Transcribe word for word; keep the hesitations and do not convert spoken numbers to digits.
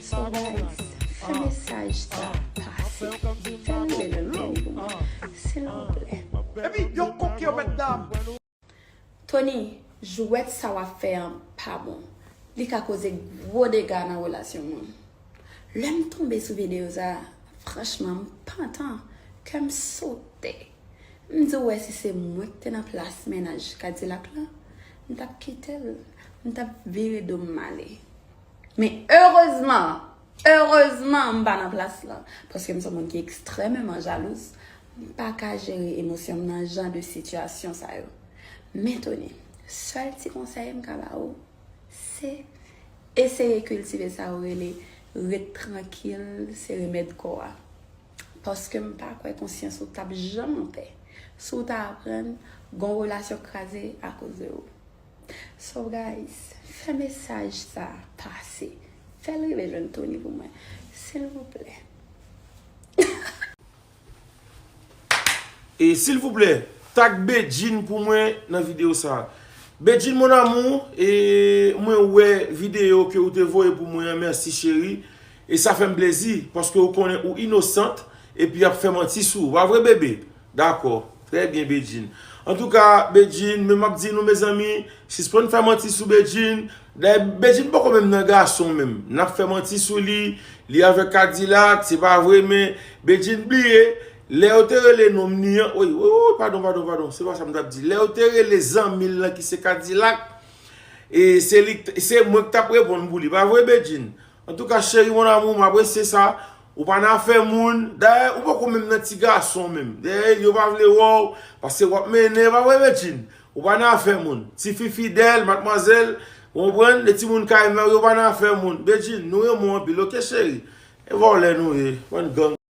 So guys, fè mesaj sa pase. Fè l rive jwenn Tony pou mwen, silvouplè. Epi yon koke yo mèt dam. Tony, jwèt sa w ap fè an pa bon. Li ka koze gwo dega nan relasyon moun. Lè m tonbe sou videyo sa, franchman, m pantan, kè m sote. M di w wè si se mwen k te nan plas mennaj Kadilak la, m t ap kite l, m t ap vire do m ale. Men erezman, erezman m pa nan plas lan, paske m se yon moun ki ekstrèmeman jalouz. M pa ka jere emosyon m nan jan de sitiyasyon sa yo. Men Tony, sèl ti konsèy m ka ba ou, se eseye kiltive sa yo rele ret trankil, se remèd kò a. Paske m pa kwè konsyans ou t ap janm anpè si w ta aprann gon relasyon kraze akoz de ou. So guys, fè mesaj sa pase. Fè l rive jwenn Tony pou mwen, silvouplè. E silvouplè, tag Bedjine pou mwen nan videyo sa. Bedjine mon amour, e mwen wè videyo ke ou te voye pou mwen an, mèsi cheri. E sa fè m plezi, paske ou konnen ou inosant, epi y ap fè manti sou ou. Pa vre bebe? Dakò. Trè byen Bedjine. Antouka, Bedjine, men m ap di nou mezanmi, sispann fè manti sou Bedjine. Dayè, Bedjine poko menm nan gason menm. N ap fè manti sou li, li avèk Kadilak, se pa vre, men Bedjine bliye, lè yo te rele nonm ni an, woy, woy, woy, padon, padon, padon, se pa sa m t ap di. Lè yo te rele zanmi l lan ki se Kadilak, e se li, se mwen k t ap reponn pou li, pa vre Bedjine? Antouka cheri mon amour, m apresye sa. Ou pa nan afè moun. Dayè, ou poko menm nan ti gason menm. Dayè, yo pa vle wè w, paske w ap mennen, pa vre Bedjine? Ou pa nan afè moun. Tifi fidèl, madmwazèl, ou konprann, de timoun kay mè w, yo pa nan afè moun. Bedjine, nou renmen w anpil, oke cheri? E vòlè nou ye, bann gang.